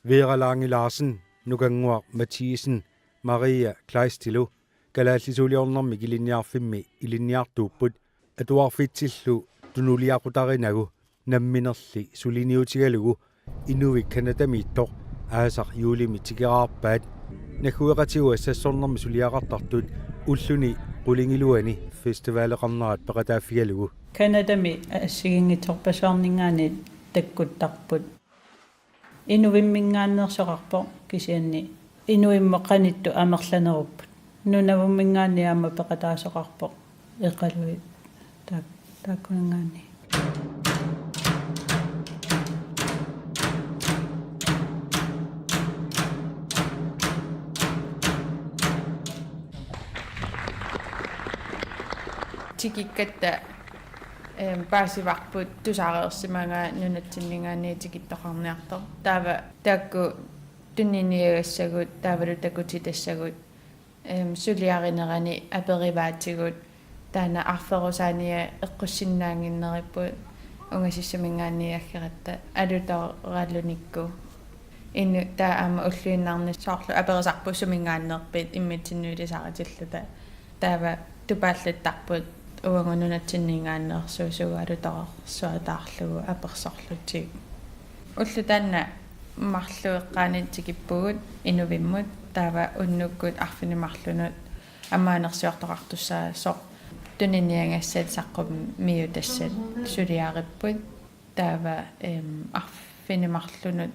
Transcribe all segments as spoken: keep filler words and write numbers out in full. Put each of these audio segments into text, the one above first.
Vera Lange Larsen, Nukannguaq Mathiesen, Maria Kleistilu kalaallisuuliornermik ilinniarfimmi ilinniartuupput, atuarfitsillu tunuliaqutarinagu namminerli suliniutigalugu inuit Canadamiittoq aasaq juulimi tikeraarpaat. Naggueqatigut assassornermi suliaqartartut ulluni qulingiluani festivaleqarnerat peqataaffigalugu. Canadami assigiinngitsorpassuarninngaanniit takkuttarput. Inuimminngaanneersoqarpoq kisianni inuimmut qanittut amerlanerupput. Nunavumminngaanniit aamma peqataasoqarpoq Iqaluit taak-, taakkunanngaanniit. Tikikkatta, ehm, paasivarput tusaareersimagaa nunatsinninngaanniit tikittoqarniartoq. Taava taakku tuniniagassagut, taavalu takutitassagut, ehm, suliarinerani aperivaatigut, taanna arferup saania eqqussinnaannginneripput, ungasissaminngaanniit aggeratta alutoralunikku. Innu taava aamma ulluinnarni soorlu aperisarput suminngaanneerpit immitsinnut ilisaritilluta. Taava tupaallattarput uagut nunatsinninngaanneersuusugut alutorsuataarlugu apersorlutik. Ulloq taanna marluk eqqaani tikippugut inuimmut, taava unnukkut arfineq-marlunut ammaanersiortoqartussaasoq tuniniagassat saqqummiutassat suliaripput. Taava, ehm, arfineq-marlunut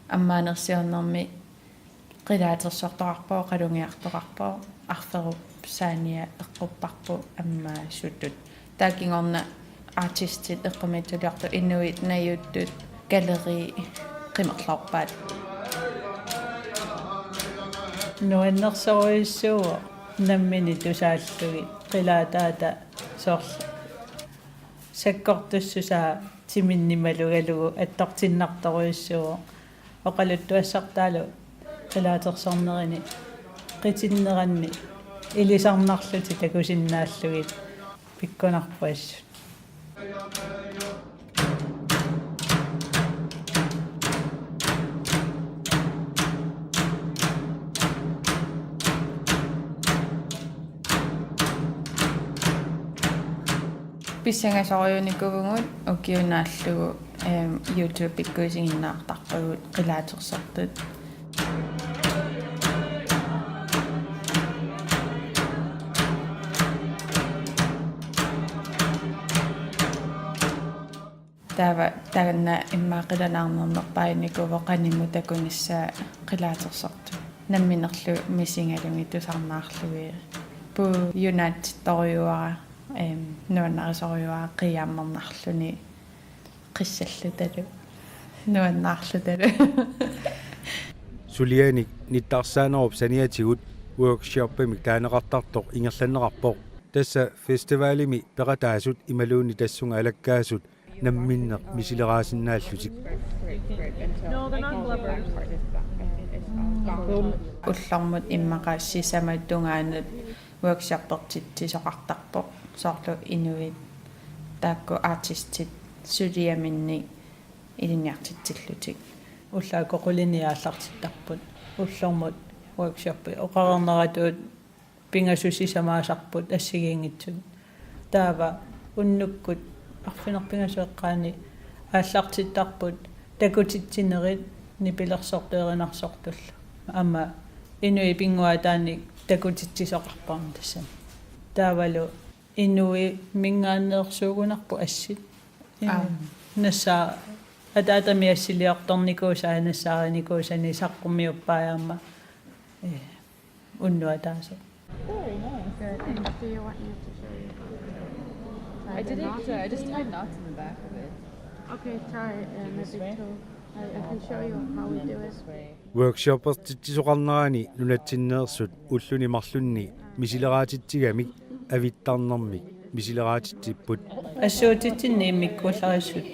ammaanersiornermi qilaatersortoqarpoq, qalugiartoqarpoq, arferup saania eqqupparput ammaasutut. Taava kingorna artistit eqqumiitsuliortut inuit najuuttut galleri qimerloorpaat. Nuannersorujussuuvoq nammineq tusaallugit, qilaataata soorlu sakkortussusaa timinnik malugalugu attortinnartorujussuuvoq. Oqaluttuassartaalu qilaatersornerini qitinneranni ilisarnarlutik takusinnaallugit pikkunarpoq assut. Pissangasorujuunikuuvugut ukiup naallugu, ehm, YouTube-ikkut isiginnaartarpagut qilaatersortut. Taava taanna immaqa qilanaarnernerpaanikuuvoq qanimut takunissaa qilaatersortut. Namminerlu misigalugit tusarnaarlugit. Puujunaatsittorujuara, ehm, nuannarisorujuara qiiammernarluni qissallutalu. Nuannaarlutalu. Sulianik nittarsaanerup saniatigut workshopimik taaneqartartoq ingerlanneqarpoq. Tassa festivalimi peqataasut imaluunniit tassunga alakkaasut namminneq misileraasinnaallugit. Ullormut immaqa sisamat tungaanut workshoppertitsisoqartarpoq, soorlu inuit taakku artistit suliaminnik ilinniartitsillutik. Ullaakkut qulinik aallartittarput. Ullormut workshoppi oqareerneratut pingasut sisamaasarput assigiinngitsut. Taava unnukkut arfineq-pingasut eqqaani aallartittarput takutitsinerit nipilersortut erinarsortullu. Aamma inuit pinnguaataannik takutitsisoqarput tassani. Taavalu inuimminngaanneersuugunarpoq assit. Aap. Nassaat ataatami assiliortornikuusaa nassaarinikuusani saqqummiuppai aamma. Ee, unnuaq ataaseq. Very nice. Good. And do you want me to show you how we do it? I did it, uh, I just tied knots in the back of it. Okay, try it, uh, maybe two. I, I can show you how we do it. Workshoppertitsisoqarnerani nunatsinneersut ulluni marlunni misileraatitsigamik avittarnermik misileraatitsipput. Assuutitsinni immikkuullarissut.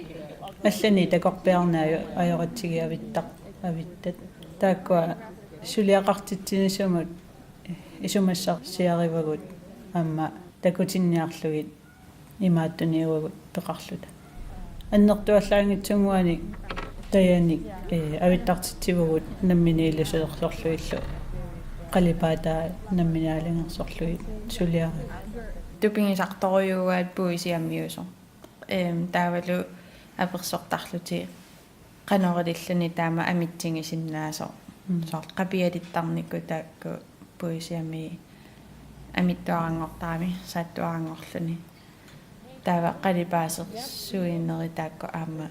Allanik takorpiarneq ajo-, ajoratsigit avittar-, avittat. Taakkua suliaqartitsinissamut isumassarsiarivagut aamma takutinniarlugit imaattuniuagut peqarluta. Annertuallaanngitsunnguanik Tajanik, eh, avittartitsivugut namminiilisorsorlugillu qalipaataa namminiaaliinnarsorlugit suliaraat. Tupigisartorujuugaat puisiamiusoq. Ehm, taavalu apersortarlutik qanoq ililluni taama amitsigisinnaasoq. Mm. Soorlu qapialittarnikkut taakku puisiami amittuaranngortarami saattuaranngorluni. Taava qalipaasersuinerit taakku aamma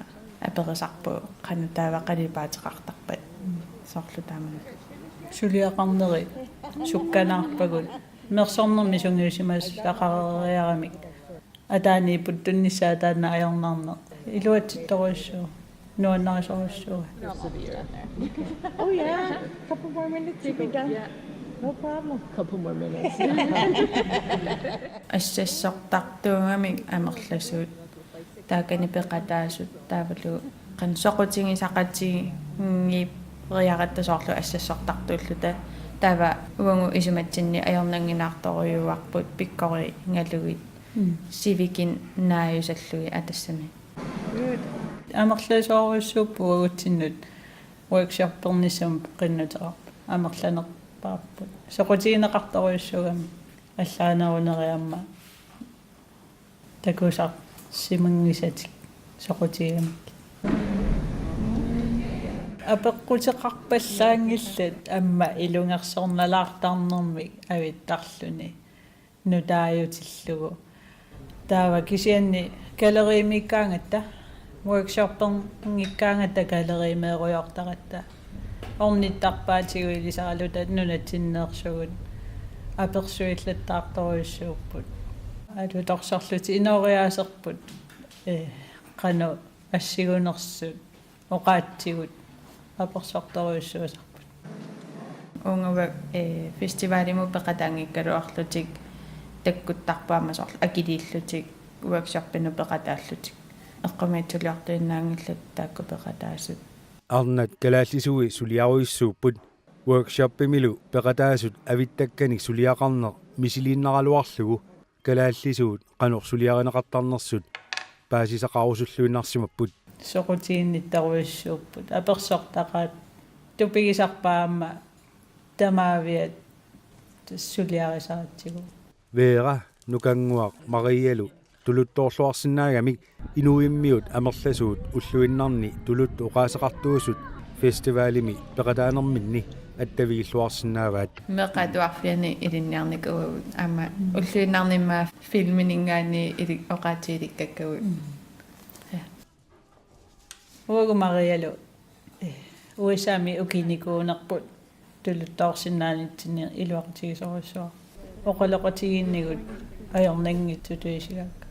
aperisarput qanoq taava qalipaateqartarpat. Soorlu taama. Suliaqarneri sukkanaarpagut. Mersornermi sungiusimassaqareeriaramik. Ataaniipputtunnissaa taanna ajornarneq. Iluatsittorujussuuvoq. Nuannarisorujussuuvoq. Oh yeah, couple more minutes to be done. No problem. Couple more minutes. Assassortartuugamik amerlasuut. Taakani peqataasut taavalu qanoq soqutigisaqatigiipperiaratta soorlu assassortartuulluta. Taava uagut isumatsinni ajornannginnaartorujuarput pikkorigalugit. Mm. Sivikinnaajusallugit atassami. Amerlasoorujussuupput uagutsinnut workshoppernissamut qinnuteqarput. Amerlanerpaarput. Soqutigineqartorujussuugami allaaneruneri aamma takusarsimanngisatik soqutigigamik. Apeqquteqarpallaanngillat aamma ilungersornalaartarnermik avittarluni nutaajutillugu. Taava kisianni galeriimiikkaangatta, workshopperngikkaangatta galeriimeerujoortaratta. Ornittarpaatigut ilisaraluta nunatsinneersugut apersuillattaartorujussuupput. Alutorsorlutik inooriaaserput, eh, qanoq assigunersut, oqaatsigut apersortorujussuusarput. Uunga, eh, festivalimut peqataanngikkaluarlutik takkuttarput aamma soorlu akiliillutik workshoppinut peqataallutik. Eqqumiitsuliortuinnaanngillat taakku peqataasut. Arnat kalaallisui suliarujussuupput. Workshoppimilu peqataasut avittakkanik suliaqarneq misiliinnaraluarlugu kalaallisuut qanoq suliarineqartarnersut paasisaqarusulluinnarsimapput. Soqutiginnittorujussuupput. Apersortaqaat tupigisarpaat aamma tamaaviat suliarisaratsigu. Vera, Nukannguaq Marialu tuluttoorluarsinnaagamik inuimmiut amerlasuut ulluinnarni tuluttut oqaaseqartuusut festivalimi peqataanerminni attavigilluarsinnaavaat. Meeqqat atuarfianni ilinniarnikuuvugut aamma ulluinnarni immaqa filmininngaanniit ili-, oqaatsit ilikkakkagut. Mm. Ja. Uagut Marialu, eh, U S A-mi ukinikuunerput tuluttoorsinnaanitsinni iluaqutigisorujussuaq. Oqaloqatigiinnigut ajornanngitsutut isigaakka.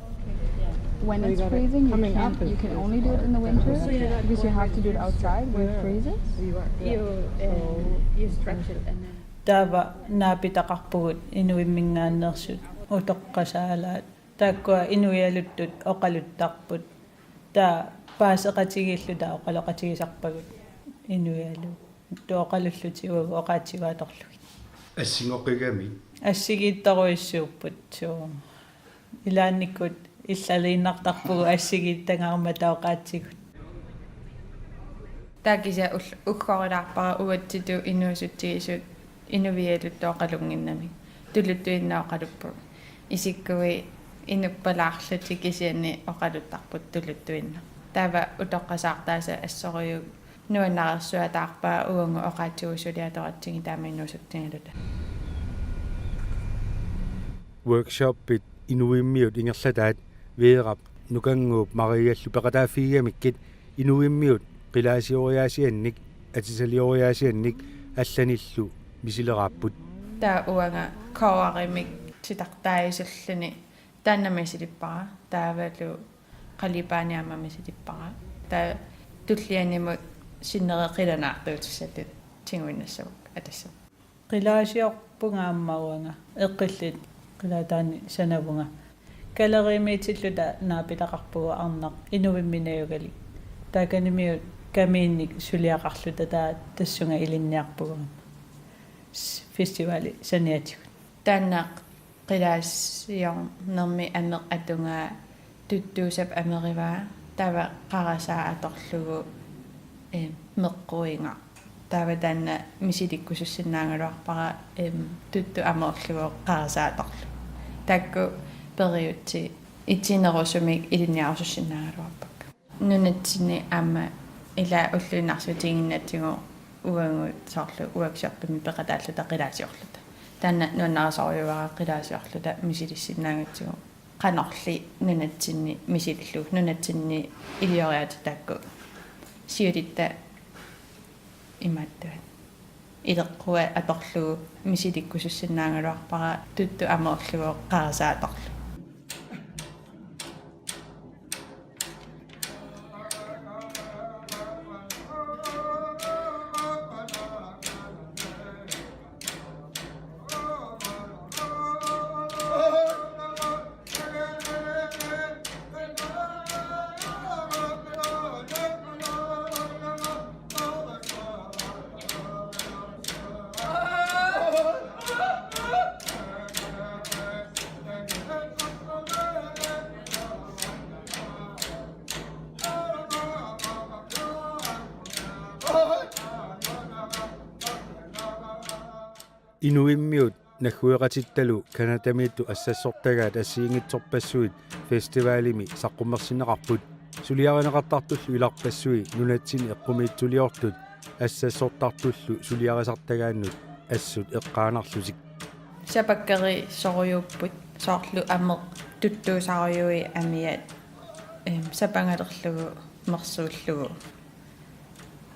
When it's freezing, you can't, you can only do it in the winter because you have to do it outside when it freezes. You, um, you stretch it and then Taava naapitaqarpugut inuimminngaanneersut utoqqasaalaat. Taakkua inuialuttut oqaluttarput. Taava paaseqatigiilluta oqaloqatigisarpagut inuialuttut oqalullutik uagut oqaatsigut atorlugit. Assingoqigami. Assigiittorujussuupput suu. Ilaannikkut illaliinnartarpugut assigiittagarmata oqaatsigut. Taava kisianni ull-, uggorilaarpara uatsitut inuusutsigisut inuialuttut oqalunnginnamik. Tuluttuinnaq oqalupput. Isikkuit inuppalaarlutik kisianni oqaluttarput tuluttuinnaq. Taava utoqqasaartaasa assorujuk nuannareersuataarpaa uagut oqaatsigut suliatoratsigit taama inuusutsigaluta. Workshoppit inuimmiut ingerlataat Veerap Nukannguup Mariallu peqataaffigigamikkit inuimmiut qilaasioriaasiannik atisalioriaasiannik allanillu misileraapput. Taava uanga koorimik titartaajussulluni taanna misilippara taavalu qalipaaneq aamma misilippara. Taava tullianimut sinneri qilanaartuutissatut tiguinnassavakka atassat. Qilaasiorpunga aamma uanga eqqillit qilaataanni sanavunga. Galeriimiitilluta naapitaqarpugut arnaq inuimmi najugalik. Taakanimiut kamiinnik suliaqarluta taava tassunga ilinniarpugut aamma. S-, festivali saniatigut. Taanna qilaasiornermi ameq atugaa tuttuusap amerivaa taava qarasaa atorlugu Em, meqquinga. Taava taanna misilikkusussinnaagaluarpara, em, tuttu amerlugu qarasaat atorlugu. Taakku periutsit itinerusumik ilinniarusussinnaagaluarpakka. Nunatsinni aamma ila ulluinnarsiutiginnginnatsigit uagut soorlu workshopimi peqataalluta qilaasiorluta. Taanna nuannarisorujussuuara qilaasiorluta misilissinnaagatsigit. Qanorli nunatsinni misilillugu, nunatsinni ilioriaatsitaakku siulitta imaattuat. Ileqqua atorlugu misilikkusussinnaagaluarpara tuttu amerlugu qarasaat atorlugu. Inuimmiut naggueqatittalu Canadamiittut assassortagaat assigiinngitsorpassuit festivalimi saqqummersinneqarput. Suliarineqartartullu ilarpassui nunatsinni eqqumiitsuliortut assassortartullu suliarisartagaannut assut eqqaanarlutik. Sapakkerisorujuupput soorlu ameq tuttuusarujui amiat, em, sapangalerlugu mersuullugu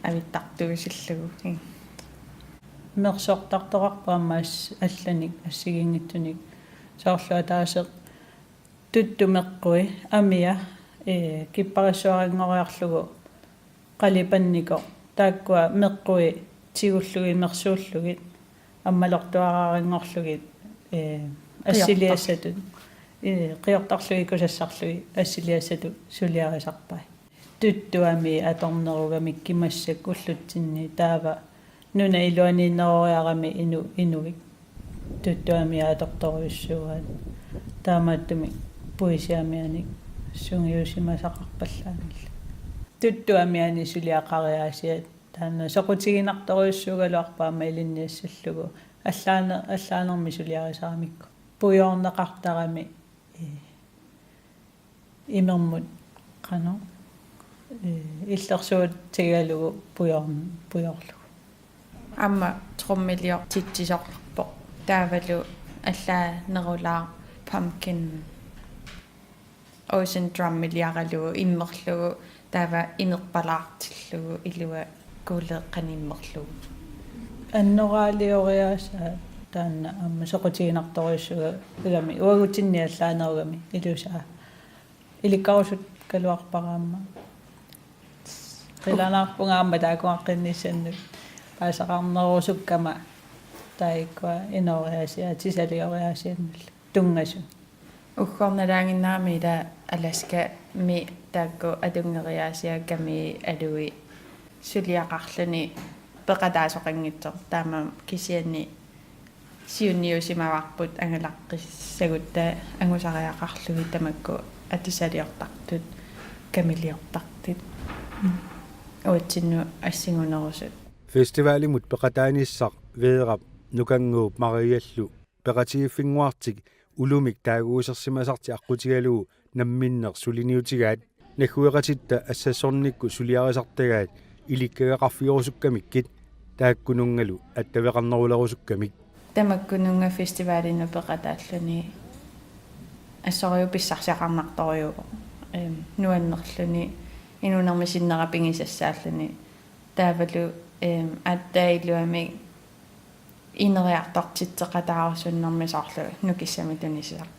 avittartuusillugu. Mersortartoqarpoq aamma as-, allanik assigiinngitsunik soorlu ataaseq tuttu meqqui amia, ee, kipparissuarinngoriarlugu qalipannikoq taakkua meqqui tigullugit mersuullugit ammalortuaraarinngorlugit, ee, assiliassatut, ee, qiortarlugit kusassarlugit assiliassatut suliarisarpai. Tuttu amii atornerugamikku massakkut ullutsinni taava nunap iluaniinneroriarami inu-, inuit. Tuttu amii atortorujussuugaat. Taamaattumik puisip amianik sungiusimasaqarpallaanngillat. Tuttu amianik suliaqariaasiat taanna soqutiginartorujussuugaluarpoq aamma ilinniassallugu. Allaane-, allaanermik suliarisaramikku. Pujoorneqartarami, ee, imermut qanoq, ee, illersuutigalugu pujoorn-, pujoorlugu. Aamma trummiliortitsisorlugu. Taavalu allaanerulaaq pumpkin. Ocean drummiliaralugu immerlugu taava inerpalaartillugu ilua kuuleeqqani immerlugu. Annoraalioriaasaa taanna aamma soqutiginartorujussuugami uagutsinni allaanerugami ilusaa. Ilikkarusukkaluarpara aamma. Qilanaarpunga aamma taakkuaqqinnissannik paasaqarnerusukkama taakkua inooriaasiat atisalioriaasiannullu tunngasut. Uggornalaannginnami ila Alaskami taakku atunngeriaasiakami alui suliaqarluni peqataasoqanngitsoq taamaammat kisianni siunniusimavarput angalaqqissagutta angusariaqarlugit tamakku atisaliortartut kamiliortartut. Uatsinnut assingunerusut. Festivalimut peqataanissaq Veerap Nukannguup Mariallu peqatigiiffinnguartik ulumik taaguusersimasartik aqqutigalugu namminneq suliniutigaat. Naggueqatitta assassornikkut suliarisartagaat ilikkagaqarfigerusukkamikkit taakkununngalu attaveqarnerulerusukkamik. Tamakkununnga festivalinut peqataalluni assorujuk pissarsiaqarnartorujuuvoq. Em, nuannerluni inuunermi sinnera pigisassaalluni taavalu, em, aatsaat iluamik ineriartortitseqataarusunnermi soorlu nukissamik tunisisartoq.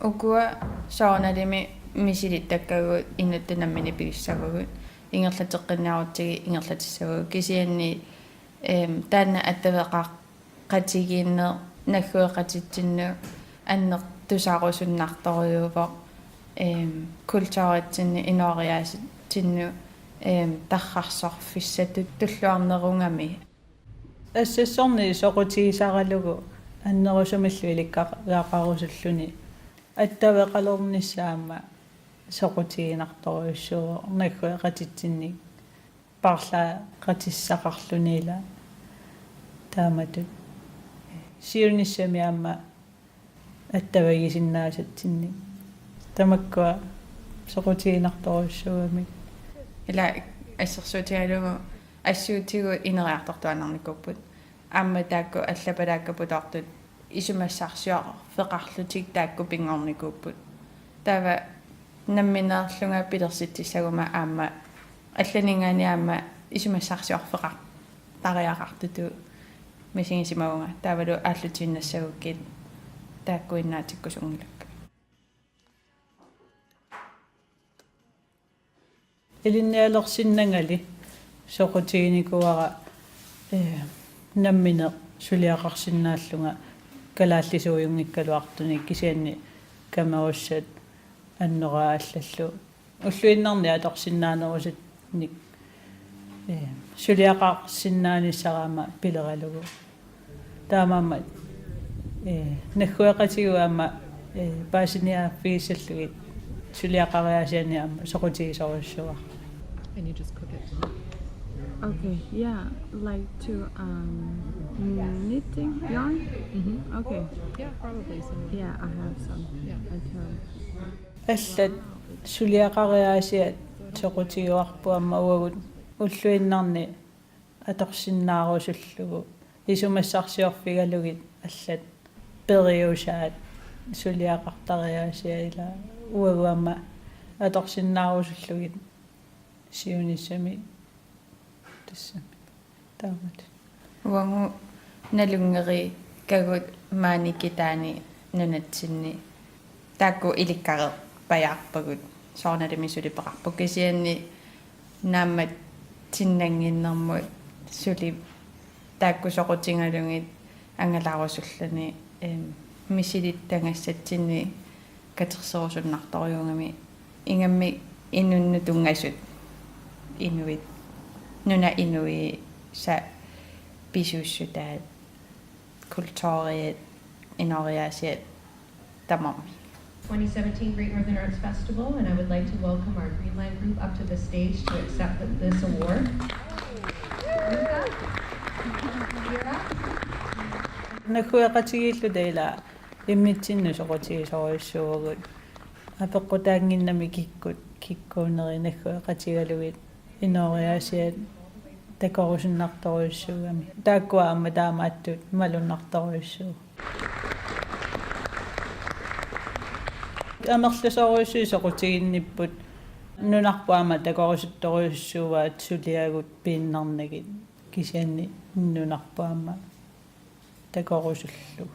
Ukua soorunalimi misilittakkagut inuttut nammineq pigissavagut, ingerlateqqinniarutsigit ingerlatissavagut kisianni, em, taanna attaveqar- qatigiinneq naggueqatitsinnut annertusarusunnartorujuuvoq, em, kulturitsinnut inooriaatsinnut, em, tarrarsorfissatut tulluarnerugami. Assassorneq soqutigisaralugu annerusumillu ilikkagaqarusulluni Attaveqalernissaa aamma soqutiginartorujussuuvoq naggueqatitsinnik paarlaaqatissaqarluni ila taamatut. Siunissami aamma attavigisinnaasatsinnik. Tamakkua soqutiginartorujussuugamik. Ila assersuutigalugu assuutigut ineriartortuaannarnikuupput. Aamma taakku allapalaakka putoortut isumassarsiorfeqarlutik taakku pinngornikuupput. Taava nammineerlunga pilersitsissaguma aamma allaninngaanniit aamma isumassarsiorfeqartariaqartutut misigisimavunga taavalu aallutiinnassagukkit taakkuinnaatikkusunngilakka. Ilinnialersinnangali soqutiginikuuara, eh, nammineq suliaqarsinnaallunga kalaallisuujunngikkaluartunik kisianni kamerussat annoraat allallu ulluinnarni atorsinnaanerusunnik, eh, suliaqarsinnaanissara aamma pileralugu. Taamaammat, eh, naggueqatigut aamma, eh, paasiniaaffigissallugit suliaqariaasianni aamma soqutigisorujussuuara. And you just cook it. Okay, yeah, like to, um, knitting yarn? Mm-hmm. Okay. Yeah, probably some. Yeah, I have some. Yeah. I can. Allat suliaqariaasiat soqutigivarput aamma uagut ulluinnarni atorsinnaarusullugu isumassarsiorfigalugit allat periusaat suliaqartariaasiat ila uagut aamma atorsinnaarusullugit siunissami tassami taamatut. Uagut nalunngeriikkagut maani kitaani nunatsinni taakku ilikkareerpajaarpagut soorunalimi suli peqarput kisianni naammatsinnannginnermut suli taakku soqutigalugit angalarusulluni, em, misilittagassatsinni katerserusunnartorujuugami ingammik inunnut tunngasut inuit nunap inuisa pisuussutaat kulturiat inooriaasiat tamarmik. Twenty seventeen Great Northern Arts Festival, and I would like to welcome our Greenland group up to the stage to accept th- this award. Naggueqatigiilluta ila immitsinnut soqutigisorujussuuvugut. Apeqqutaannginnami kikkut, kikkuunerit naggueqatigalugit inooriaasiat takorusunnartorujussuugami. Taakkua aamma taamaattut malunnartorujussuuvoq. Amerlasoorujussuit soqutiginnipput nunarput aamma takorusuttorujussuuaat suliagut piinnarnagit kisianni nunarput aamma takorusullugu.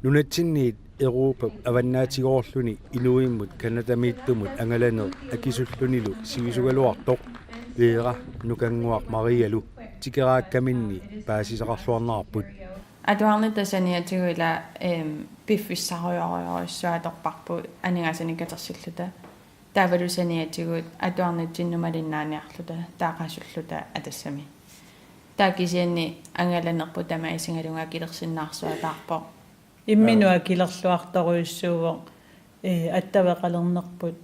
Nunatsinniit Europap avannaatigoorluni inuimmut Canadamiittumut angalaneq akisullunilu sivisugaluartoq Vera Nukannguaq Marialu tikeraakkaminni paasisaqarluarnerarput. Atuarnata saniatigut ila, em, piffissarujorujussuaq atorparput aningaasanik katersilluta. Taavalu saniatigut atuarnitsinnut malinnaaniarluta taava qasulluta atassami. Taava kisianni angalanerput tamaat isigalugu akilersinnaarsuataarpoq. Imminut akilerluartorujussuuvoq, ee, attaveqalernerput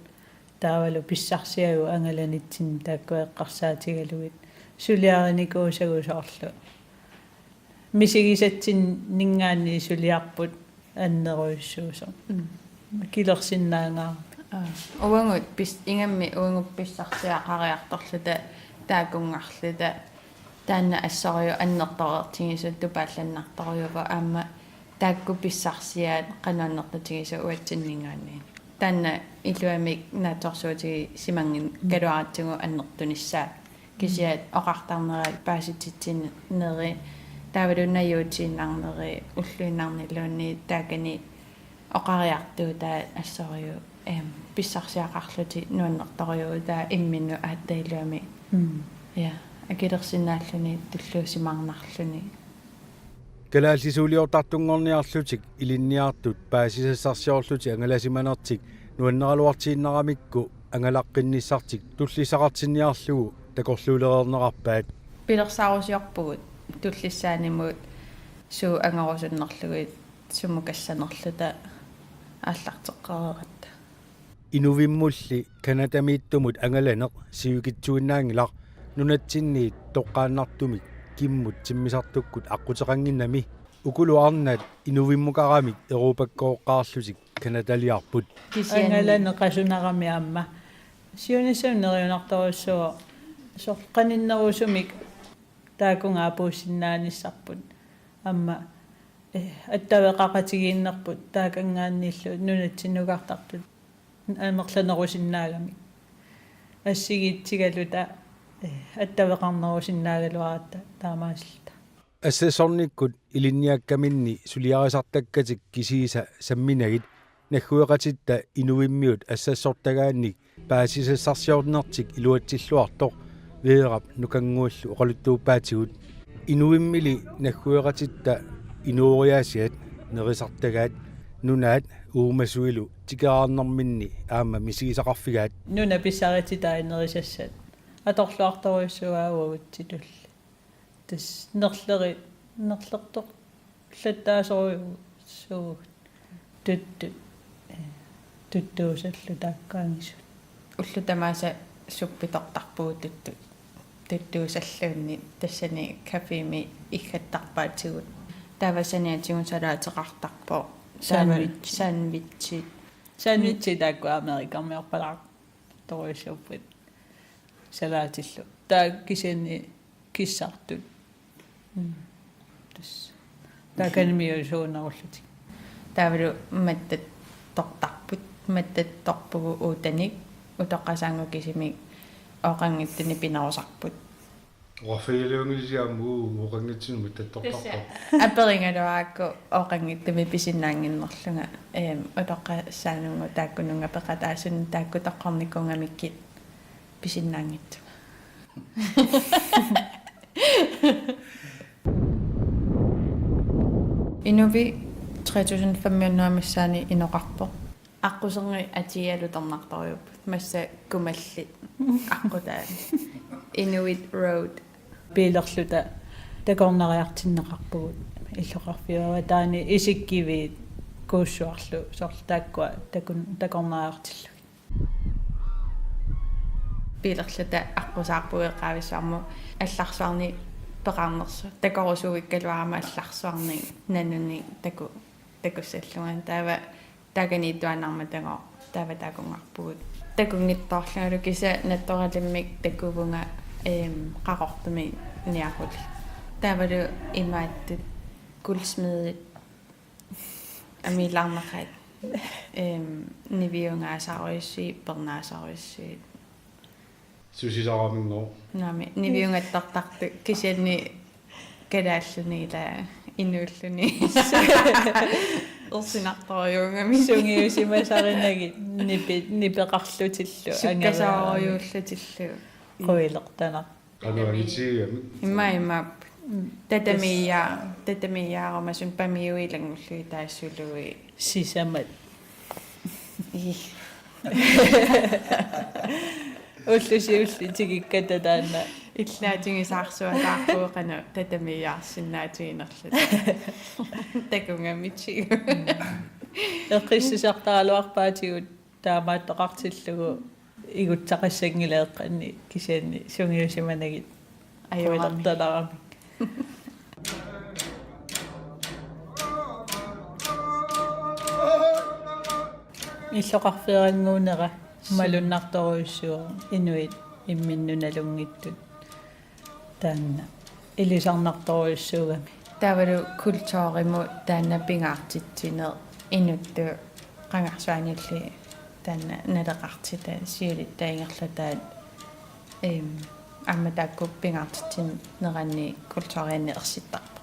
taavalu pissarsiagut angalanitsinni taakku eqqarsaatigalugit suliarinikuusagut soorlu misigisatsinninngaanniit suliarput annerujussuusoq. Mm. Akilersinnaagaarami. Aa. Uagut pis-, ingammik uagut pissarsiaqariartorluta taakunngarluta taanna assorujuk annertoreertigisoq tupaallannartorujuuvoq aamma taakku pissarsiaat qanoq annertutigisoq uatsinninngaanniit. Taanna iluamik naatsorsuutigisimannginnama kaluaratsigu annertunissaa. Kisianni oqartarnerat paasititsineri taavalu najuutiinnarneri ulluinnarniluunniit taakani oqariartuutaat assorujuk, em, pissarsiaqarlutik nuannertorujuuvoq taava imminut aatsaat iluamik. Mm. Ja, akilersinnaalluni tulluusimaarnarluni. Kalaallisuuliortartunngorniarlutik ilinniartut paasisassarsiorlutik angalasimanertik nuanneraluartiinnaramikku angalaqqinnissatik tullissaqartinniarlugu takorluulereernerarpaat. Pilersaarusiorpugut tullissaanimut suut angorusunnerlugit sumukassanerluta aallarteqqareeratta. Inuvimmulli Canadamiittumut angalaneq sivikitsuinnaanngilaq nunatsinniit toqqaannartumik kimmut timmisartukkut aqquteqannginnami. Ukulu arnat inuvimmukaramik Europakkooqqaarlutik Canadaliarput. Kisianni angalaneq qasunarami aamma. Siunissami neriunartorujussuuvoq soorlu qaninnerusumik taakunga apuussinnaanissarput. Aamma, eh, attaveqaqatigiinnerput taakanngaanniillu nunatsinnukartartut amerlanerusinnaagamik. Assigiitsigaluta, eh, attaveqarnerusinnaagaluaratta taamaasilluta. Assassornikkut ilinniakkaminni suliarisartakkatik kisiisa samminagit naggueqatitta inuvimmiut assassortagaannik paasisassarsiornertik iluatsilluartoq Veerap Nukannguallu oqaluttuuppaatigut. Inuvimmili naggueqatitta inooriaasiat nerisartagaat nunaat uumasuilu tikeraarnerminni aamma misigisaqarfigaat. Nuna pissarititai nerisassat atorluartorujussuugaat uagutsitulli. Tassa nerleri-, nerlertorlattaasorujussuugut tuttut, eh, tuttuusallu taakkaangisut. Ullut tamaasa suppitortarpugut tuttut, tuttuusalluunniit tassani cafémi iggattarpaatigut. Taava saniatigut salaateqartarpoq. Taava sandwich. Sandwichi. Sandwichi taakku Amerikarmiorpalaartorujussuupput. Salaatillu. Taava kisianni kissartut. Mm. Tassa. Taakaniimi suunerullutik. Taavalu mattattortarput, mattattorpugut uutanik, utoqqasaannguaq kisimik ooqanngitsuni pinerusarput. Oqarfigilaanngilisi aamma uu-, ooqanngitsunik mattattortarpoq. Tassa. Aperigaluarakku ooqanngitsumik pisinnaannginnerlunga, eem, utoqqasaannguaq taakkununnga peqataasunut taakku toqqornikuugamikkit pisinnaanngitsunga. Inuvi tre tusind fem hundrede missaani inoqarpoq. Aqquserngit atialu tornartorujuupput. Massa kumallit aqqutaat. Inuit Road. Biilerluta takornariartinneqarpugut. Illoqarfiup avataani isikkiviit kuussuarlu soorlu taakkua takun-, takornariartillugit. Biilerluta aqqusaarpugut eqqaavissuarmut allarsuarnik peqarnersoq. Takorusuuvikkaluarama allarsuarnik nanunik taku-, takussallunga. Taava taakaniittuaannarmatagooq taava takunngarpugut. Takunngitsoorlungalu kisianni naturalimmik takuvunga, eem, qaqortumik niaqullit. Taavalu imaattut guldsmedit amiilaarnaqaat. Eem, niviungaasarujussuit, pernaasorujussuit. Susisaramingoo. Naamik, niviungattortartut, kisianni kalaalluni ila inuulluni. Ersinartorujuugami. Sungiusimasarinagit nipi-, nipeqarlutillu. Sukkasoorujuullutillu. Quilertanaq. Qanoq angitigigamik. Immaqa, immaqa. Mm. Tatamiia-, tatamiiaarumasunut pamiui ilanngullugit taassului. Sisamat. Ih. Ullut siulliit tikikkata taanna. Illaatigisaarsuataarpugut qanoq tatamiiaarsinnaatiginerluta. Takugamitigut. Mm. Eqqissisartaraluarpaatigut. Taamaattoqartillugu igussaqassanngilaaqqanni kisianni sungiusimanagit. Ajoramik. Quilertalaramik. Illoqarfeerannguunera malunnartorujussuuvoq inuit imminnut nalunngittut. Taanna ilisarnartorujussuugami. Taavalu kulturimut taanna pingaartitsineq inuttut qangarsuanilli taanna naleqartitat siulitta ingerlataat, eem, aamma taakku pingaartitsineranni kulturianni ersittar-,